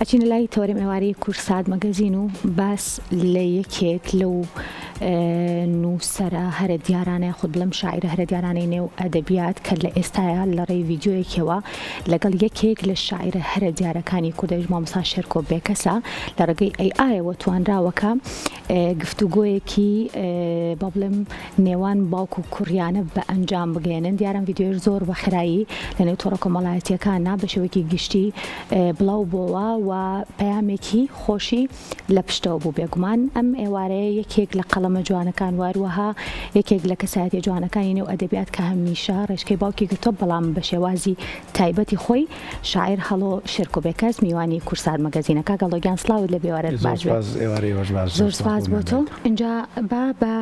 ئەچینە لای تەوەرەی ئێوارەی کوردسات مەگەزین و باس لە یەکێک لەو نووسەرە هەرە دیارانە یاخود بڵێم شاعیرە هەرە دیارانەی نێو ئەدەبیات کە لە ئێستایا لە ڕێی ڤیدیۆیەکەوە لەگەڵ یەکێک لە شاعیرە هەرە دیارەکانی کوردەش مامۆستا شێرکۆ بێکەسە لە ڕێگەی AI ەوە توانراوە کە گفتوگۆیەکی با بڵێم نێوان باوک و کوڕیانە بە ئەنجام بگەیەنن دیارە ئەم ڤیدیۆیەش زۆر بە خێرایی لە نێو تۆڕە کۆمەڵایەتییەکانە بە شێوەیەکی گشتی بڵاو بۆوە و پەیامێکی خۆشی لە پشتەوە بوو بێگومان ئەم ئێوارەیە یەکێک لە قەڵەمە جوانەکان و هەروەها یەکێک لە کەسایەتیە جوانەکانی نێو ئەدەبیات کە هەمیشە ڕێچکەی باوکی گرتووە بەڵام بە شێوازی تایبەتی خۆی شاعیر هەڵۆ شێرکۆ بێکەس میوانی کوردسات مەگەزینە کاک هەڵۆ گیان سڵاوت لێ بێ ئێوارەت زۆر باش بێ سپاس ئێوارەی ئێوەش باش زۆر زۆر سپاس سپاس بۆ بۆ تۆ میوانداریتان. ئینجا با بە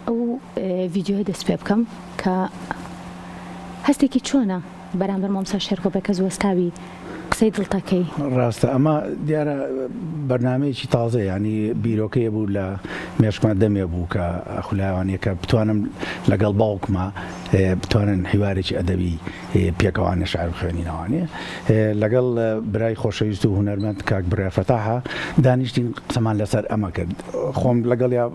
ئەو ڤیدیۆیە دەست پێ بکەم کە هەستێکی چۆنە بەرامبەر مامۆستا شێرکۆ بێکەس وەستاوی قسەی دڵتەکەی. ڕاستە ئەمە دیارە بەرنامەیەکی تازەیە یانی بیرۆکەیە بوو لە مێشکما دەمێ بوو کە خولاوانیە کە بتوانم لەگەڵ باوکما بتوانن حیوارێکی ئەدەبی پێکەوانێ شعر بخوێنینەوانێ لەگەڵ برای خۆشەویست و هونەرمەند کاک بڕیار فەتاحە دانیشتین قسەمان لەسەر ئەمە کرد خۆم لەگەڵیا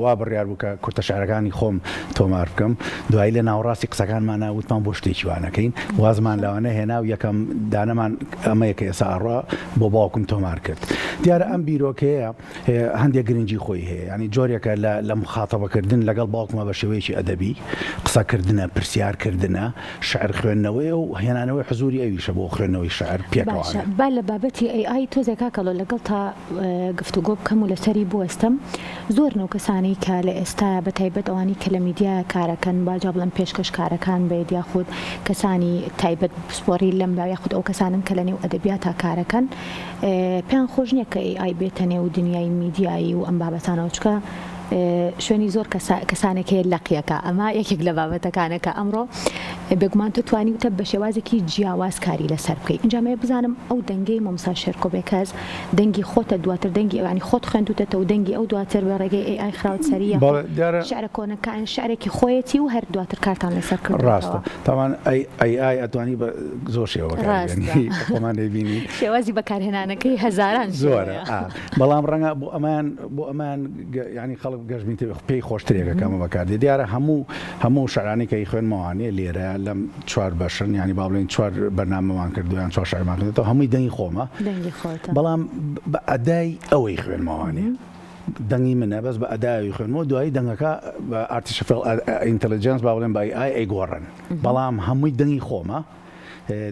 وا بڕیار بوو کە کورتە شعرەکانی خۆم تۆمار بکەم دوایی لە ناوەڕاستی قسەکانمانا وتمان بۆ شتێکی وا نەکەین وازمان لەوانە هێنا و یەکەم دانەمان ئەمەیە کە ئێستا ئەڕوا بۆ باوکم تۆمار کرد دیارە ئەم بیرۆکەیە هەندێک گرنگی خۆی هەیە ینی جۆرێکە لە لە مخاتەبەکردن لەگەڵ باوکمە بە شێوەیەکی ئەدەبی قسەکردنە پرسیارکردنە شعر خوێندنەوەیە و هێنانەوەی حزوری ئەویشە بۆ خوێندنەوەی شعر باشە پێکەوانە. با لە بابەتی AI تۆزێک کاک هەڵۆ لەگەڵتا گفتوگۆ بکەم و لەسەری بوەستم زۆرن ئەو کەسانەی کە لە ئێستایا بە تایبەت ئەوانەی کە لە میدیایا کارەکەن با جا بڵێم پێشکەشکارەکان بێت یاخود کەسانی تایبەت پسپۆڕی لەم لا یاخود ئەو کەسانەن کە لە نێو ئەدەبیاتا کارەکەن پێیان خۆش نییە کە AI بێتە نێو دنیای میدیایی و ئەم بابەتانەوە چونکە شوێنی زۆر کەسانێک هەیە لەقیەکە ئەمە یەکێک لە بابەتەکانە کە ئەمڕۆ بێگومان تۆ توانیوتە بە شێوازێکی جیاواز کاری لەسەر بکەیت ئینجا مەوێ بزانم ئەو دەنگەی مامۆستا شێرکۆ بێکەس دەنگی خۆتە دواتر دەنگی ئەوانی خۆت خوێندوتەتەوە دەنگی ئەو دواتر بە ڕێگەی AI خراوت سەری یاخود بەڵێ دیارە شعرە کۆنەکان شعرێکی خۆیەتی و هەر دواتر کارتان لەسەر ڕاستە کردووەتەوە. تاوان ئەی AI ئەتوانی بە زۆر شێوە بەکاری ڕاستە بێنی خۆمان دەیبینین شێوازی بەکارهێنانەکەی هەزاران زۆرە شێوەیە. ئا بەڵام ڕەنگە بۆ ئەمەیان بۆ ئەمەیان یانی خەڵک گەشبینتر پێی خۆشترێکە کە ئەمە بەکاردێ دیارە هەموو هەموو شعرانەی کە ئەیخوێنمەوانێ لێرە لەم چوار بەشن یانی با بڵێین چوار بەرنامەمان کردووە یان چوار شعرمان کردووەتەوە هەمووی دەنگی خۆمە دەنگی خۆتە. بەڵام بە ئەدای ئەوەی خوێنمەوانێ دەنگی منە بەس بە ئەدای ئەوی خوێنمەوە دوایی دەنگەکە بە artificial intelligence با بڵێن بە AI ئەیگۆڕن بەڵام هەمووی دەنگی خۆمە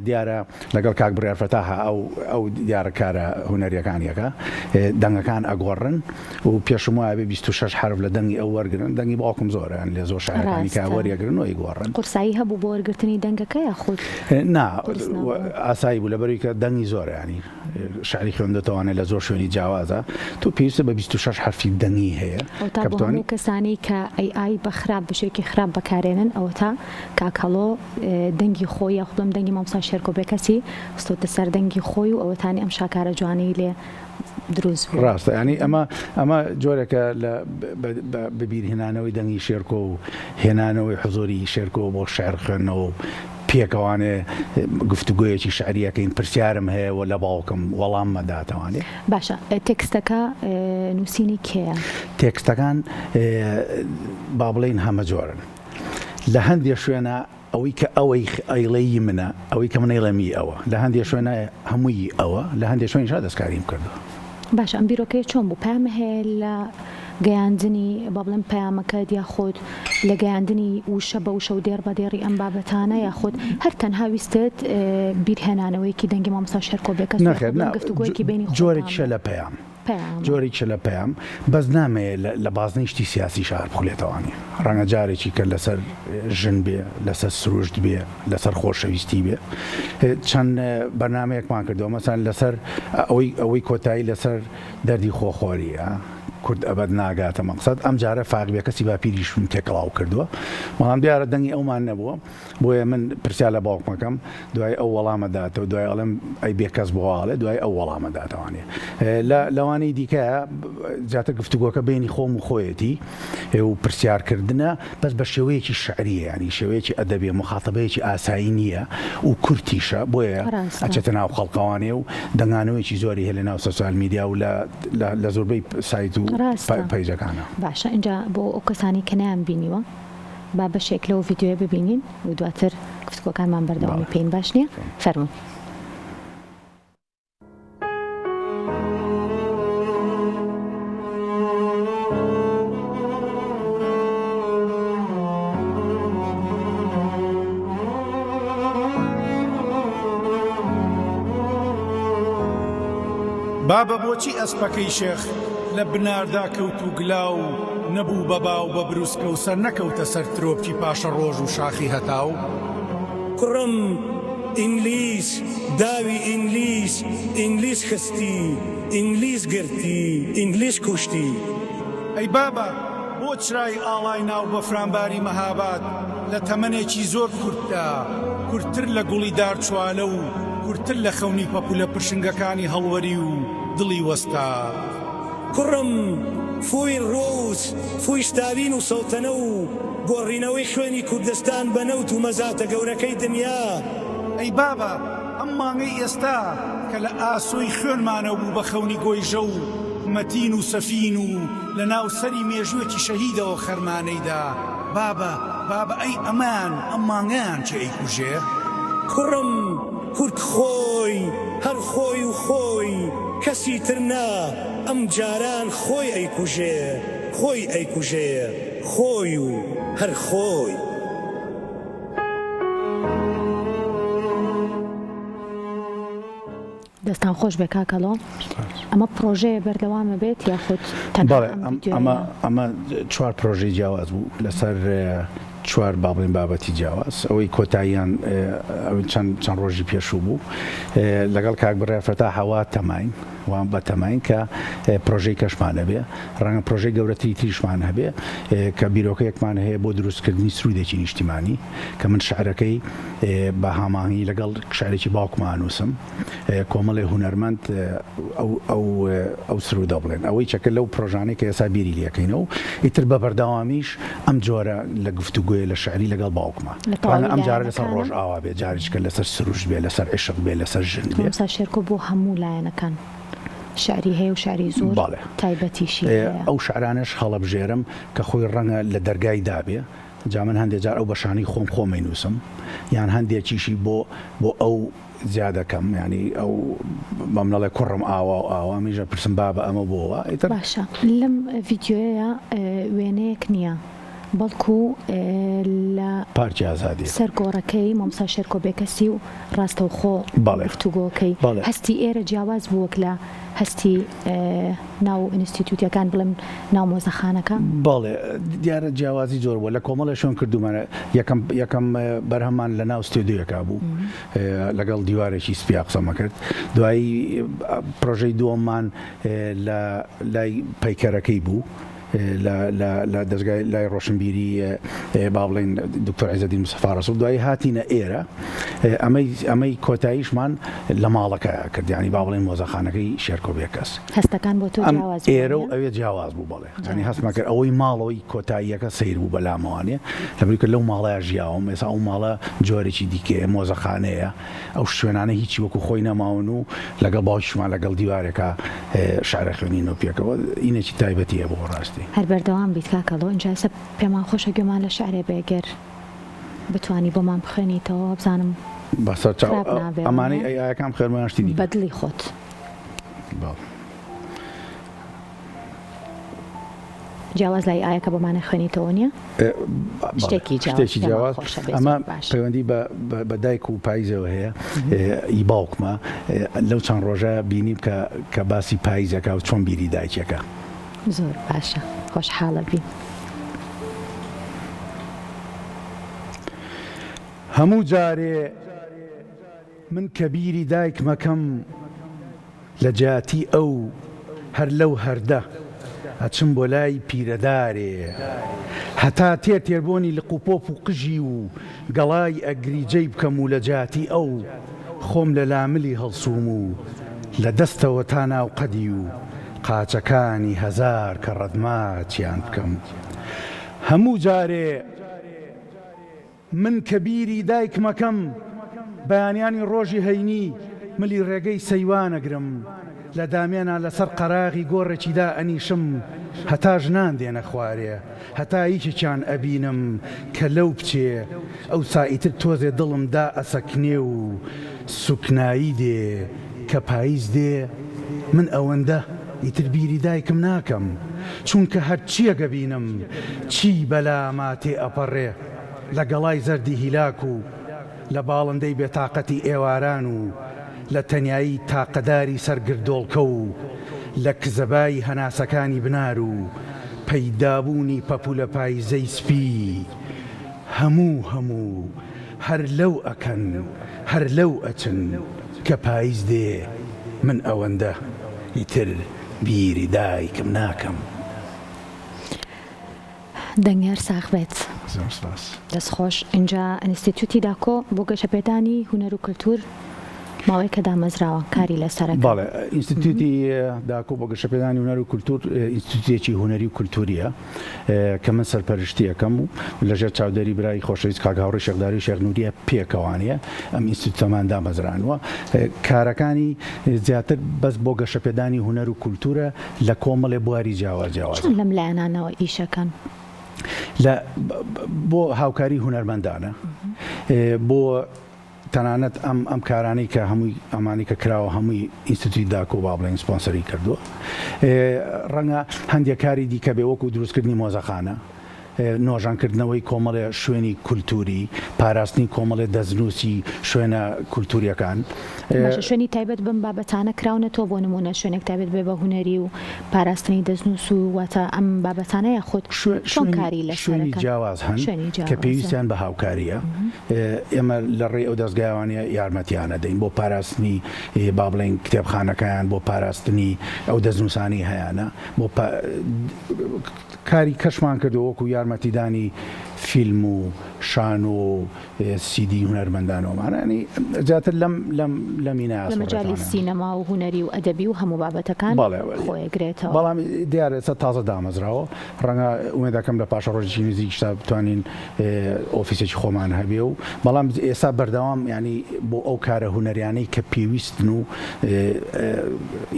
دیارە لەگەڵ کاک بڕیار فەتاحە ئەو ئەو دیارە کارە هونەریەکانیەکە دەنگەکان ئەگۆڕن و پێشم وایە بێ 26 حرف لە دەنگی ئەو وەرگرن دەنگی باوکم زۆرە یان لێ زۆر شعرەکانی کە ڕاستە. وەریەگرن و ئەیگۆڕن. قورسایی هەبوو بۆ وەرگرتنی دەنگەکە یاخود نا قورس نەبوو؟ ئاسایی بوو لەبەروی کە دەنگی زۆرە یانی شعری خوێندۆتەوانێ لە زۆر شوێنی جیاوازە تۆ پێویستە بە 26 حرفی دەنگی هەیە ئەوەتا کە بۆ بتوانی هەموو کەسانەی کە AI بە خراپ بە شێوەیەکی خراپ بەکارێنن ئەوەتا کاک هەڵۆ دەنگی خۆی یاخود بڵێم دەنگی مامۆستا شێرکۆ بێکەسی خستۆتە سەر دەنگی خۆی و ئەوەتانی ئەم شاکارە جوانەی لێ دروست بووە. ڕاستە یانی ئەمە ئەمە جۆرێکە لە بە بەبیرهێنانەوەی دەنگی شێرکۆ و هێنانەوەی حزوری شێرکۆ بۆ شعر خوێندنەوە و پێکەوانێ گفتوگۆیەکی شعری ئەکەین پرسیارم هەیە و لە باوکم وەڵام مەداتەوانێ. باشە تێکستەکە نووسینی کێیە؟ تێکستەکان با بڵێین هەمەجۆرن. لە هەندێ شوێنا ئەوەی کە ئەوەی ئەیڵێ ی منە، ئەوەی کە من ئەیڵێم ی ئەوە. لە هەندێ شوێنا هەمووی ی ئەوە، لە هەندێ شوێنیشا دەستکاریم کردووە. باشە ئەم بیرۆکەیە چۆن بوو؟ پەیام هەیە لە گەیاندنی با بڵێم پەیامەکەت یاخود لە گەیاندنی وشە بە وشە و دێڕ بە دێڕی ئەم بابەتانە یاخود هەر تەنها ویستت بیرهێنانەوەیەکی دەنگی مامۆستا شێرکۆ بێکەس و نەخێر یاخود بڵێم نا گفتوگۆیەکی بەینی خۆتان جۆرێکیشە بوو؟ لە پەیام. پەیامە. جۆرێکیشە لە پەیام، بەس نامەوێ لە بازنەی شتی سیاسی شار بخولێتەوانێ. ڕەنگە جارێکی کە لەسەر ژن بێ، لەسەر سروشت بێ، لەسەر خۆشەویستی بێ. چەند بەرنامەیەکمان کردووە، مەسەلەن لەسەر ئەوەی ئەوەی کۆتایی لەسەر دەردی خۆخۆرییە. کورد ئەبەد ناگاتە مەقسەد، ئەم جارە فایەق بێکەسی باپیریشم تێکەڵاو کردووە، بەڵام دیارە دەنگی ئەومان نەبووە، بۆیە من پرسیار لە باوکم ئەکەم، دوای ئەو وەڵامە داتەوە، دوای ئەڵێم ئەی بێکەس بۆ وا ئەڵێ، دوای ئەو وەڵامە داتەوانێ. لە لەوانەی دیکە زیاتر گفتوگۆکە بەینی خۆم و خۆیەتی و پرسیارکردنە، بەس بە شێوەیەکی شعریە یانی شێوەیەکی ئەدەبیە موخاتەبەیەکی ئاسایی نییە و کورتیشە بۆیە ئەچێتە ناو خەڵکەوانێ و دەنگانەوەیەکی زۆری هەیە لە ناو سۆسیال میدیا و لە لە زۆربەی سایت و پەیجەکانە. باشە ئینجا بۆ ئەو کەسانەی کە نەیان بینیوە با بەشێک لەو ڤیدیۆیە ببینین و دواتر گفتوگۆکانمان بەردەوامی پێین باش نییە؟ فەرموون. بابە بۆچی ئەسپەکەی شێخ لە بناردا کەوت و گلا و نەبوو بە با و بە بروسکە و سەرنەکەوتە سەر ترۆپکی پاشەڕۆژ و شاخی هەتاو؟ کوڕم ئینگلیز داوی ئینگلیز، ئینگلیز خستی، ئینگلیز گرتی، ئینگلیز کوشتی. ئەی بابە بۆ چرای ئاڵای ناو بەفرانباری مەهاباد لە تەمەنێکی زۆر کورتدا، کورتتر لە گوڵی دارچوالە و کورتتر لە خەونی پەپوولە پرشنگەکانی هەڵوەری و دڵی وەستا؟ کوڕم، فووی ڕووس، فووی ستالین و سەڵتەنە و گۆڕینەوەی خوێنی کوردستان بە نەوت و مەزاتە گەورەکەی دنیا. ئەی بابە، ئەم مانگەی ئێستا کە لە ئاسۆی خوێنمانەوە بوو بە خەونی گۆیژە و مەتین و سەفین و لە ناو سەری مێژووێکی شەهیدەوە خەرمانەی دا، بابە، بابە ئەی ئەمەیان، ئەم مانگەیان کێ ئەیکوژێ؟ کوڕم، کورد خۆی، هەر خۆی و خۆی، کەسی تر نا، ئەم جاران خۆی ئەیکوژێ، خۆی ئەیکوژێ، خۆی و هەر خۆی. دەستان خۆش بێ کاک هەڵۆ ئەمە پرۆژەیە بەردەوامە بێت یاخود تەنها بەڵێ ئەم ئەم ڤیدیۆیە؟ ئەمە ئەمە چوار پرۆژەی جیاواز بوو لەسەر چوار با بڵێین بابەتی جیاواز ئەوەی کۆتاییان ئەوەی چەند چەند ڕۆژی پێشوو بوو لەگەڵ کاک بڕیار فەتاح وا تەماین وا بە تەماین کە پرۆژەی کەشمان هەبێ ڕەنگە پرۆژەی گەورەتری تریشمان هەبێ کە بیرۆکەیەکمان هەیە بۆ دروستکردنی سرودێکی نیشتیمانی کە من شعرەکەی بە هاماهەنگی لەگەڵ شعرێکی باوکما ئەنووسم کۆمەڵێ هونەرمەند ئەو ئەو ئەو سرودە بڵێن ئەوەی چەکە لەو پرۆژانەی کە ئێستا بیری لێکەینەوە ئیتر بە بەردەوامیش ئەم جۆرە لە گفتوگۆیە لە شعری لەگەڵ باوکما لە تەواوی ڕەنگە ئەم جارە لەسەر لایەنەکانە؟ ڕۆژئاوا بێ جارێکیکە لەسەر سروشت بێ لەسەر عیشق بێ لەسەر ژن بێ. مامۆستا شێرکۆ بۆ هەموو لایەنەکان شعری هەیە و شعری زۆر بەڵێ تایبەتیشی هەیە. ئەو شعرانەش هەڵەبژێرم کە خۆی ڕەنگە لە دەرگای دابێ جا من هەندێ جار ئەو بەشانەی خۆم خۆم ئەینووسم یان هەندێکیشی بۆ بۆ ئەو زیادەکەم یانی ئەو بەم نەڵێ کوڕم ئاوا و ئاوا منیش ئەپرسم بابە ئەمە بۆ وا ئیتر. باشە لەم ڤیدیۆیەیا وێنەیەک نییە بەڵکو لە پارکی ئازادیە. سەر گۆڕەکەی مامۆستا شێرکۆ بێکەسی و ڕاستەوخۆ بەڵێ گفتوگۆکەی بەڵێ. هەستی ئێرە جیاواز بوو وەک لە هەستی ناو ئینستیتوتەکان بڵێم ناو مۆزەخانەکە؟ بەڵێ دیارە جیاوازی زۆر بووە لە کۆمەڵێ شوێن کردوومانە یەکەم یەکەم بەرهەممان لە ناو ستۆدیۆیەکا بوو لەگەڵ دیوارێکی سپیا قسەمە کرد دوایی پرۆژەی دووەممان لە لای پەیکەرەکەی بوو لە لە لە دەزگای لای ڕۆشنبیری با بڵێین دکتۆر عیزەدین مستەفا ڕەسوڵ دوایی هاتینە ئێرە ئەمەی ئەمەی کۆتاییشمان لە ماڵەکە کرد یانی با بڵێین مۆزەخانەکەی شێرکۆ بێکەس هەستەکان بۆ تۆ ئەم جیاواز بوو ئێرە و وانیە؟ ئەوێ جیاواز بوو بەڵێ یانی جیاواز. هەستمان کرد ئەوەی ماڵەوەی کۆتاییەکە سەیر بوو بەلامەوانێ لەبەری کە لەو ماڵەیا ژیاوم ئێستا ئەو ماڵە جۆرێکی دیکەیە مۆزەخانەیە ئەو شوێنانە هیچی وەکو خۆی نەماون و لەگەڵ باوکیشمان لەگەڵ دیوارێکا شعر ئەخوێنینەوە پێکەوە ئینێکی تایبەتی هەبوو بەڕاستی. هەر بەردەوام بیت کاک هەڵۆ ئینجا ئێستا پێمان خۆشە گوێمان لە شعرێ بێ گەر بتوانی بۆمان بخوێنیتەوە وابزانم بەسەر چاو خراپ نابێ ئەمانەی وانیە؟ ئەی ئایەکان بخوێنمەوە یان شتی دیکە؟ بە دڵی خۆت. بەڵێ. جیاواز لای ئایەکە بۆمان ئەخوێنیتەوە نیە؟ شتێکی جیاواز شتێکی پێمان جیاواز خۆشە بێ ئەمە زۆر باش. پەیوەندی بە بە دایک و پایزەوە هەیە ئی باوکمە لەو چەند ڕۆژە بینیم کە کە باسی پایزەکە و چۆن بیری دایکێکە. زۆر باشە خۆشحاڵە بین. هەموو جارێ من کە بیری دایکمەکەم لە جیاتی ئەو هەر لەو هەردە. ئەچم بۆ لای پیرەدارێ هەتا تێر تێر بۆنی لق و پۆپ و قژی و گەڵای ئەگریجەی بکەم و لە جیاتی ئەو خۆم لە لاملی هەڵسووم و لە دەستەوە تا ناو قەدی و قاچەکانی هەزار کەڕەت ماچیان بکەم. هەموو جارێ. من کە بیری دایکمەکەم بەیانیانی ڕۆژی هەینی ملی ڕێگەی سەیوان ئەگرم، لە دامێنا لەسەر قەراغی گۆڕێکی دا ئەنیشم هەتا ژنان دێنە خوارێ، هەتا یەکێکیان ئەبینم کە لەو بچێ، ئەوسا ئیتر تۆزێ دڵم دائەسەکنێ و سوکنایی دێ، کە پاییز دێ من ئەوەندە ئیتر بیری دایکم ناکەم، چونکە هەرچییەک ئەبینم چی بەلاما تێ ئەپەڕێ لە گەڵای زەردی هیلاک و لە باڵندەی بێتاقەتی ئێواران و لە تەنیایی تاقەداری سەر گردۆڵکە و لە کزەبای هەناسەکانی بنار و پەیدابوونی پەپوولە پایزەی سپی هەموو هەموو هەر لەو ئەکەن هەر لەو ئەچن کە پایز دێ من ئەوەندە ئیتر بیری دایکم ناکەم. دەنگی هەر ساغ بێت. زۆر سپاس. دەست خۆش. ئینجا ئینستیتوتی داکۆ بۆ گەشەپێدانی هونەر و کلتور ماوەیەکە دامەزراوە کاری لەسەرەکەن. بەڵێ ئینستیتوتی داکۆ بۆ گەشەپێدانی هونەر و کلتور ئینستیتوتێکی هونەری و کلتوریە کە من سەرپەرشتی ئەکەم و لەژێر چاودێری برای خۆشەویست کاک هاوڕێی شێخ داری و شێخ نوریە پێکەوانە ئەم ئینستیتوتەمان دامەزرانوە کارەکانی زیاتر بەس بۆ گەشەپێدانی هونەر و کولتورە لە کۆمەڵێ بواری جیاواز جیاوازە. چۆن لەم لایەنانەوە ئیشەکەن؟ لە بۆ هاوکاری هونەرمەندانە بۆ تەنانەت ئەم ئەم کارانەی کە هەمووی ئەمانەی کە کراوە هەمووی ئینستیتوتی داکۆ با بڵێین سپۆنسەری کردووە ڕەنگە هەندێک کاری دیکە بێ وەکو دروستکردنی مۆزەخانە نۆژەنکردنەوەی کۆمەڵێ شوێنی کولتووری، پاراستنی کۆمەڵێ دەستنووسی شوێنە کولتوورییەکان. باشە شوێنی تایبەت بەم بابەتانە کراونەتەوە بۆ نموونە شوێنێک تایبەت بێ بە هونەری و پاراستنی دەستنووس و واتە ئەم بابەتانە یاخود چۆن کاری لەسەر شوێنی ئەکەن؟ جیاواز هەن شوێنی کە جیاوازە. پێویستیان بە هاوکارییە، ئێمە لە ڕێی ئەو دەزگایانە یارمەتیان ئەدەین بۆ پاراستنی با بڵێین کتێبخانەکەیان، بۆ پاراستنی ئەو دەستنووسانەی هەیانە، بۆ کاری کەشمان کردووە وەکو یارمەتیدانی فیلم و شانۆ و سیدی هونەرمەندان و ئەمانە یانی زیاتر لەم لەم لەمینە لە مەجالی ئاسۆڕێتانە. سینەما و هونەری و ئەدەبی و هەموو بابەتەکان بەڵێ خۆی ئەگرێتەوە. بەڵام دیارە ئێستا تازە دامەزراوە ڕەنگە ئومێد ئەکەم لە پاشەڕۆژێکی نزیکیشدا بتوانین ئۆفیسێکی خۆمان هەبێ و بەڵام ئێستا بەردەوام یانی بۆ ئەو کارە هونەریانەی کە پێویستن و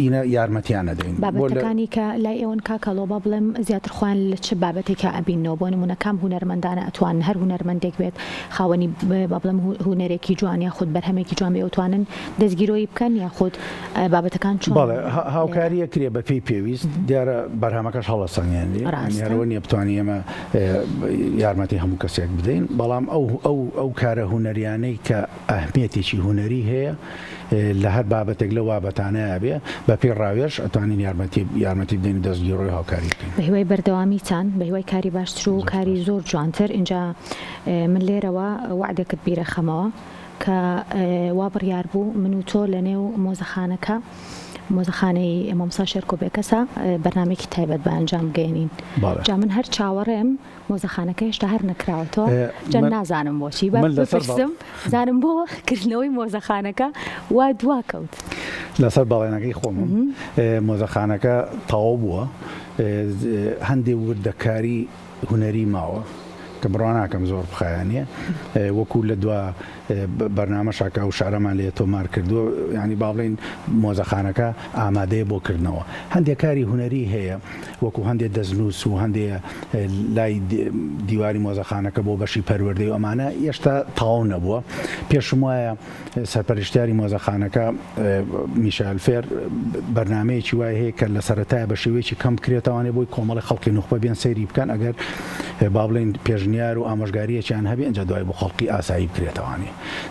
ئینە یارمەتیان ئەدەین. بابەتەکانی کە لای ئێوەن کاک هەڵۆ با بڵێم زیاتر خۆیان لە چ بابەتێکا ئەبیننەوە بۆ نموونە کام هونەرمەندانە ئەتوانن هەر هونەرمەندێک بێت خاوەنی با بڵێم هونەرێکی جوان یاخود بەرهەمێکی جوان بێ ئەتوانن دەستگیرۆیی بکەن یاخود بابەتەکان چۆن بەڵێ هاوکاری ئەکرێ بە پێی پێویست دیارە بەرهەمەکەش هەڵەسەنگێنرێ یانی هەر ئەوە نییە بتوانین ئێمە یارمەتی هەموو کەسێک بدەین بەڵام ئەو ئەو ئەو کارە هونەریانەی کە ئەهمیەتێکی هونەری هەیە لە هەر بابەتێک لەو بابەتانەیا بێ بە پێی ڕاوێژ ئەتوانین یارمەتی یارمەتی بدەین و دەستگیڕۆی هاوکاری بکەین. بە هیوای بەردەوامیتان، بە هیوای کاری باشتر و کاری زۆر جوانتر، ئینجا من لێرەوە وەعدێکت بیرەخەمەوە کە وا بڕیار بوو من و تۆ لە نێو مۆزەخانەکە، مۆزەخانەی مامۆستا شێرکۆ بێکەسە بەرنامەیەکی تایبەت بە ئەنجام بگەیەنین. جا من هەر چاوەڕێم مۆزەخانەکە هێشتا هەر نەکراوەتەوە جا نازانم بۆچی با بپرسم زانم بۆ کردنەوەی مۆزەخانەکە وا دوا کەوت. لەسەر بەڵێنەکەی خۆمم مۆزەخانەکە تەواو بووە هەندێ وردەکاری هونەری ماوە کە بڕوا ناکەم زۆر بخایەنێ وەکو لە دوا بەرنامەشا کە ئەو شعرەمان لێ تۆمار کردووە یانی با بڵێین مۆزەخانەکە ئامادەیە بۆ کردنەوە هەندێک کاری هونەری هەیە وەکو هەندێک دەستنووس و هەندێ لای دیواری مۆزەخانەکە بۆ بەشی پەروەردەی و ئەمانە ئێشتا تەواو نەبووە پێشم وایە سەرپەرشتیاری مۆزەخانەکە میشال فێر بەرنمەیەکی وای هەیە کە لە سەرەتای بە شێوەیەکی کەم بکرێتوانێ بۆی کۆمەڵی خەڵکی نوخبە بێن سەیری بکەن ئەگەر با بڵێین پێشنیار و ئامۆژگارییەکیان هەبێ ئینجا دوای بۆ خەڵکی ئاسایی بکرێتەوانێ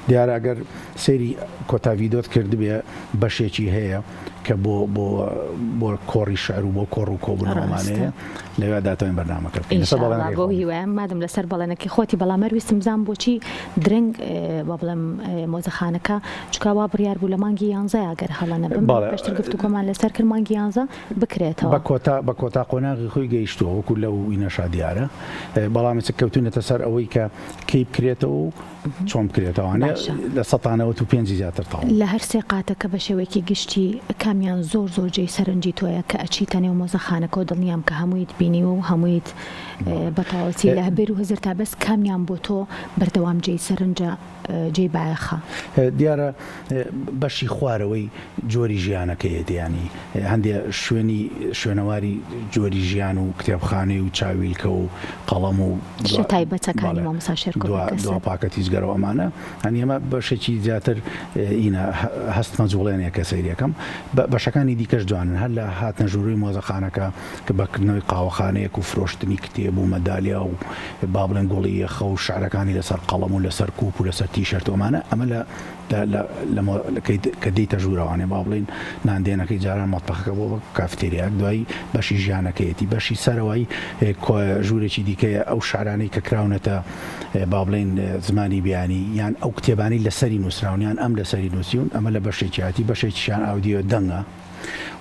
دیارە ئەگەر سەیری کۆتا ڤیدۆت کردبێ بەشێکی هەیە کە بۆ بۆ بۆ کۆڕی شعر و بۆ کۆڕ و کۆبوونەوەمانەیە ڕاستە. لەوێ داتوانین بەرنامەکە بکەین لەسەر ئینشاڵا بەڵێنەکەی بەو خۆم. هیوایەم مادەم لەسەر بەڵێنەکەی خۆتی بەڵام هەر ویستم بزانم بۆچی درەنگ وا بڵێم مۆزەخانەکە چونکە وا بڕیار بوو لە مانگی یانزەیا گەر هەڵە نەبم بەڵێ. پێشتر گفتوگۆمان لەسەر کرد مانگی یانزە بکرێتەوە. بە کۆتا بە کۆتا قۆناغی خۆی گەیشتووە وەکو لەو وینەشا دیارە بەڵام ئێستا کەوتوینەتە سەر ئەوەی کە کەی بکرێتەوە و چۆن بکرێتەوانێ باشە. لە 195 زیاتر تەواو. لە هەر سێ قاتەکە بە شێوەیەکی گشتی کامیان زۆر زۆر جێی سەرنجی تۆیە کە ئەچیتە نێو مۆزەخانەکەوە دڵنیام کە هەموویت بینیوە و هەموویت بە تەواوەتی لە بیر و هزرتا بەس کامیان بۆ تۆ بەردەوام جێی سەرنجە جێی بایەخە؟ دیارە بەشی خوارەوەی جۆری ژیانەکەیەتی یانی هەندێ شوێنی شوێنەواری جۆری ژیان و کتێبخانەی و چاویلکە و قەڵەم و شتە تایبەتەکانی مامۆستا شێرکۆ بێکەسە. دوا پاکەتی جگەرە و ئەمانە یانی ئەمە بەشێکی زیاتر ئینە هەستمە جوڵێنێ کە سەیرەکەم بەشەکانی دیکەش جوانن هەر لە هاتنە ژووروی مۆزەخانەکە کە بە کردنەوەی قاوەخانەیەک و فرۆشتنی کتێب و مەدالیا و با بڵێن گوڵی یەخە و شعرەکانی لەسەر قەڵەم و لەسەر کوپ و لەسەر تیشێرت و ئەمانە ئەمە لە لە لە کە دێیتە ژوورەوانێ با بڵێین ناندێنەکەی جاران مەتبەخەکە بۆ بە کافتێریایەک دوایی بەشی ژیانەکەیەتی بەشی سەرەوەی ژوورێکی دیکەیە ئەو شعرانەی کە کراونەتە با بڵێین زمانی بیانی یان ئەو کتێبانەی لەسەری نووسراون یان ئەم لەسەری نووسیون ئەمە لە بەشێکیاتی بەشێکیشیان ئاودیوە دەنگە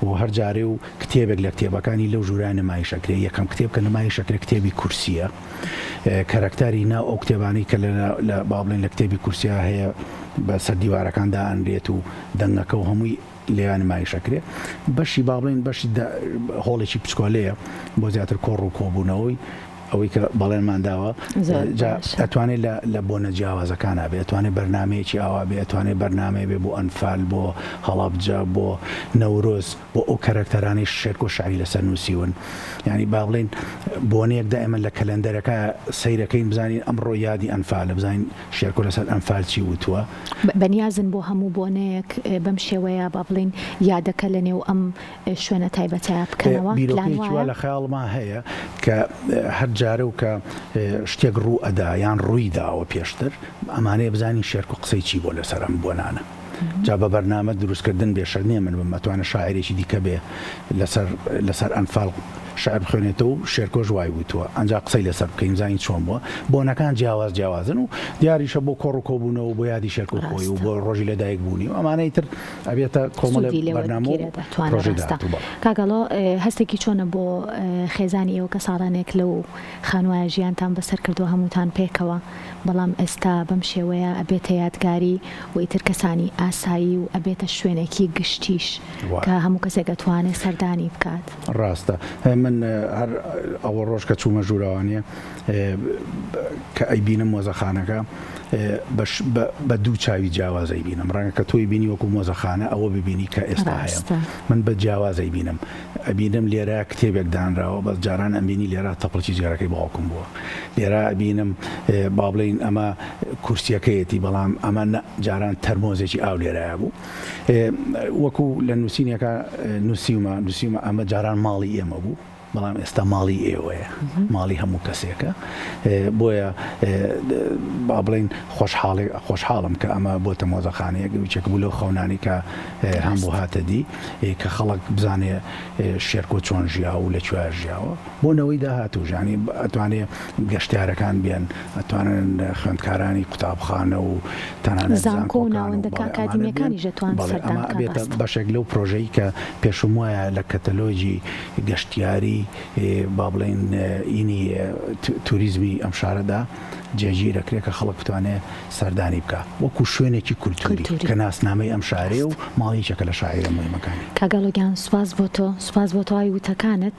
و هەر جارێ و کتێبێک لە کتێبەکانی لەو ژوورە نمایش ئەکرێ، یەکەم کتێب کە نمایش ئەکرێ کتێبی کورسییە، کەرەکتاری ناو ئەو کتێبانەی کە لە با بڵێین لە کتێبی کورسیا هەیە بە سەر دیوارەکان دائەنرێت و دەنگەکە و هەمووی لێیان نمایش ئەکرێ. بەشی با بڵێین بەشی هۆڵێکی بچکۆلەیە بۆ زیاتر کۆڕ و کۆبوونەوەی ئەوەی کە بەڵێنمان داوە جا ئەتوانێت لە لە بۆنە جیاوازەکانا بێ ئەتوانێت بەرنامەیەکی ئاوا بێ ئەتوانێت بەرنامەیە بێ بۆ ئەنفال بۆ هەڵەبجە بۆ نەورۆز بۆ ئەو کەرەکتەرانەی شێرکۆ شعری لەسەر نووسیون یعنی با بڵێین بۆنەیەک دائیمەن لە کەلەندەرەکە سەیرەکەین بزانین ئەمڕۆ یادی ئەنفالە بزانین شێرکۆ لەسەر ئەنفال چی وتووە. بەنیازن بۆ هەموو بۆنەیەک بەم شێوەیە با بڵێین یادەکە لەنێو ئەم شوێنە تایبەتەیا بکەنەوە؟ پلان بیرۆکەیەکی وا وایە؟ لە خەیاڵما هەیە کە هەر جارە و کە شتێک ڕوو ئەدا یان ڕووی داوە پێشتر ئەمانەیە بزانین شێرکۆ قسەی چی بووە لەسەر ئەم بۆنانە جا بە بەرنامە دروستکردن بێ شەرت نییە من بم ئەتوانێ شاعیرێکی دیکە بێ لەسەر لەسەر ئەنفال شعر بخوێنێتەوە و شێرکۆش وای وتووە ئەنجا قسەی لەسەر بکەین بزانین چۆن بووە بۆنەکان جیاواز جیاوازن و دیاریشە بۆ کۆڕ و کۆبوونەوە و بۆ یادی شێرکۆ خۆی و ڕاستە. بۆ ڕۆژی لەدایک بوونی و ئەمانەی تر ئەبێتە کۆمەڵێ سوودی لێ بەرنامە و وەربگیرێت ئەتوانێ پرۆژەی ڕاستە. داهاتوو بەڵێ. کاک ئاڵۆ هەستێکی چۆنە بۆ خێزانی ئێوە کە ساڵانێک لەو خانوایە ژیانتان بەسەر کردووە هەمووتان پێکەوە بەڵام ئێستا بەم شێوەیە ئەبێتە یادگاری و ئیتر کەسانی ئاسایی و ئەبێتە شوێنێکی گشتیش کە هەموو کەسێک ئەتوانێ سەردانی بکات. ڕاستە من هەر ئەوە ڕۆژ کە چوومە ژوورەوانێ کە ئەیبینم مۆزەخانەکە بە دوو چاوی جیاواز ئەیبینم ڕەنگە کە تۆی بینی وەکو مۆزەخانە ئەوە ببینی کە ئێستا هەیە من بە جیاواز ئەیبینم ئەبینم لێرە کتێبێک دانراوە بەس جاران ئەمبینی لێرە تەپڵکی جگەرەکەی باوکم بووە لێرە ئەبینم با بڵێین ئەمە کورسیەکەیەتی بەڵام ئەمە جاران تەرمۆزێکی ئاو لێرایە بوو وەکو لە نووسینێکە نووسیومە نووسیومە ئەمە جاران ماڵی ئێمە بوو بەڵام ئێستا ماڵی ئێوەیە، ماڵی هەموو کەسێکە، بۆیە با بڵێین خۆشحاڵی خۆشحاڵم کە ئەمە بۆتە مۆزەخانەیەک، یەکێک بوو لەو خەونانەی کە هەمبوو هاتە دی، کە خەڵک بزانێ شێرکۆ چۆن ژیاوە و لە کوێ ژیاوە، بۆ نەوەی داهاتووش یانی ئەتوانێ گەشتیارەکان بێن، ئەتوانن خوێندکارانی قوتابخانە و تەنانەت زانکۆ و زانکۆکان و ناوەندە بەڵێ ئەمانە بێن، ئەکادیمییەکانیش دەتوان بەڵێ سەردان ئەمە بکەن ئەبێتە ڕاستە. بەشێک لەو پرۆژەی کە پێشم وایە لە کەتەلۆجی گەشتیاری با بڵێین ینی توریزمی ئەم شارەدا جێگیر ئەکرێ کە خەڵک بتوانێ سەردانی بکا وەکوو شوێنێکی کولتووری کولتووری کە ناسنامەی ئەم شارەیە و ڕاستە. ماڵی یەکێکە لە شاعیرە موهیمەکانی. کاک ئاڵۆ گیان سوپاس بۆ تۆ سوپاس بۆ تەواوی وتەکانت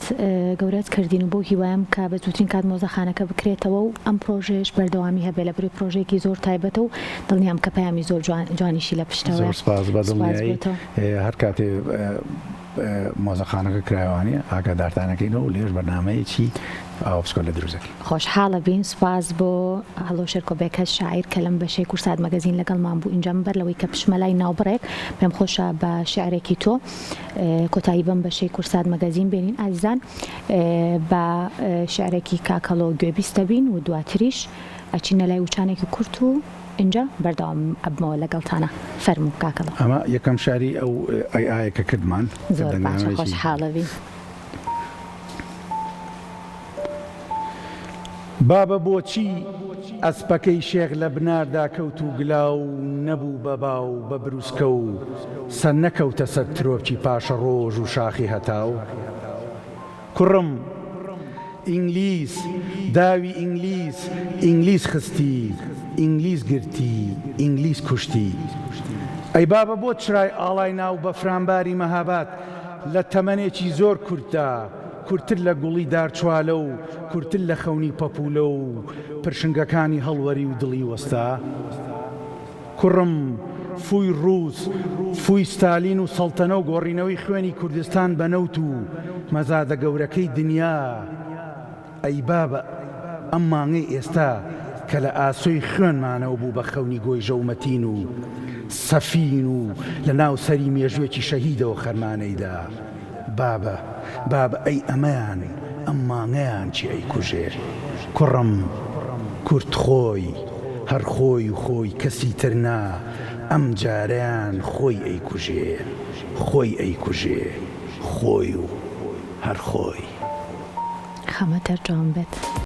گەورەت کردین و بەو هیوایەم کە بە زووترین کات مۆزەخانەکە بکرێتەوە و ئەم پرۆژەیەش بەردەوامی هەبێ لەبری پرۆژەیەکی زۆر تایبەتە و دڵنیام کە پەیامی زۆر جوان جوانیشی لە زۆر پشتەوەیە سوپاس بە سوپاس بۆ دڵنیایی تۆ. هەر کاتێ. مۆزەخانەکە کرایەوانیە ئاگادارتانەکەینەوە و لێش بەرنامەیەکی ئاوا بچکۆلە دروست دەکەین. خۆشحاڵە بین سوپاس بۆ هەڵۆ شێرکۆ بێکەس شاعیر کە لەم بەشەی کورسات مەگەزین لەگەڵمان بوو ئینجا من بەر لەوەی کە بچمە لای ناوبڕێک پێم خۆشە بە شیعرێکی تۆ کۆتایی بەم بەشەی کورسات مەگەزین بێنین ئازیزان بە شیعرێکی کاک هەڵۆ گوێبیست دەبین و دواتریش ئەچینە لای وچانێکی کورت و ئینجا بەردەوام ئەبمەوە لەگەڵتانا فەرموو کاک هەڵۆ. ئەمە یەکەم شعری ئەو ئەی ئایە کە کردمان کە زۆر باشە دەنگدانەوەیەکی. خۆشحاڵەبین. بابە بۆچی ئەسپەکەی شێخ لە بناردا کەوت و گلا و نەبوو بە با و بە بروسکە و سەرنەکەوتە سەر ترۆپکی پاشەڕۆژ و شاخی هەتاو؟ کوڕم، ئینگلیز، داوی ئینگلیز، ئینگلیز خستی، ئینگلیز گرتی، ئینگلیز کوشتی. ئەی بابە بۆ چرای ئاڵای ناو بەفرانباری مەهاباد لە تەمەنێکی زۆر کورتدا، کورتتر لە گوڵی دارچوالە و کورتتر لە خەونی پەپوولە و پرشنگەکانی هەڵوەری و دڵی وەستا؟ کوڕم، فووی ڕووس، فووی ستالین و سەڵتەنە و گۆڕینەوەی خوێنی کوردستان بە نەوت و مەزادە گەورەکەی دنیا، ئەی بابە ئەم مانگەی ئێستا کە لە ئاسۆی خوێنمانەوە بوو بە خەونی گۆیژە و مەتین و سەفین و لە ناو سەری مێژووێکی شەهیدەوە خەرمانەی دا، بابە بابە ئەی ئەمەیان ئەم مانگەیان چی ئەیکوژێ؟ کوڕم کورد خۆی هەر خۆی و خۆی کەسی تر نا ئەم جارەیان خۆی ئەیکوژێ خۆی ئەیکوژێ خۆی و هەر خۆی. خەمە تەرجەمەم بێت.